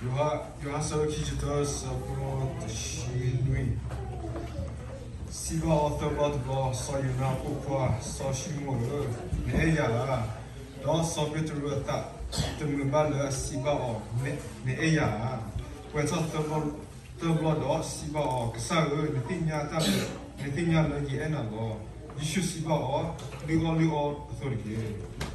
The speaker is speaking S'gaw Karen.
ယိၤဟၣ် ယိၤဟၣ်အဆၢဒိၣ်ခံဆံတၢ အဆၢဖိတဆံနွံ, စံးဘၣ်အီၤသၢဘျီတဘျီ, စီၤယိၤနါအဖိခွါ, စီၤၡံမိၣ်ဧၢ, နအဲၣ်ယၤဧါ. ဒီးစီၤပ့းတရူးအသးတမုာ်ဘၣ်လၢအစံးဘၣ်အီၤ, နအဲၣ်ယၤဧါ. ပှဲၤထီၣ်သၢဘျီဒီးစံးဘၣ်အီၤ, ကစၢ်ဧၢ, နသ့ၣ်ညါတၢ်လၢ, နသ့ၣ်ညါလၢယအဲၣ်နၤလီၤ. ယ့ၣ်ၡူးစံးဘၣ်အီၤ, လုၢ်အီၣ်လုၢ်အီအသိးတက့ၢ်.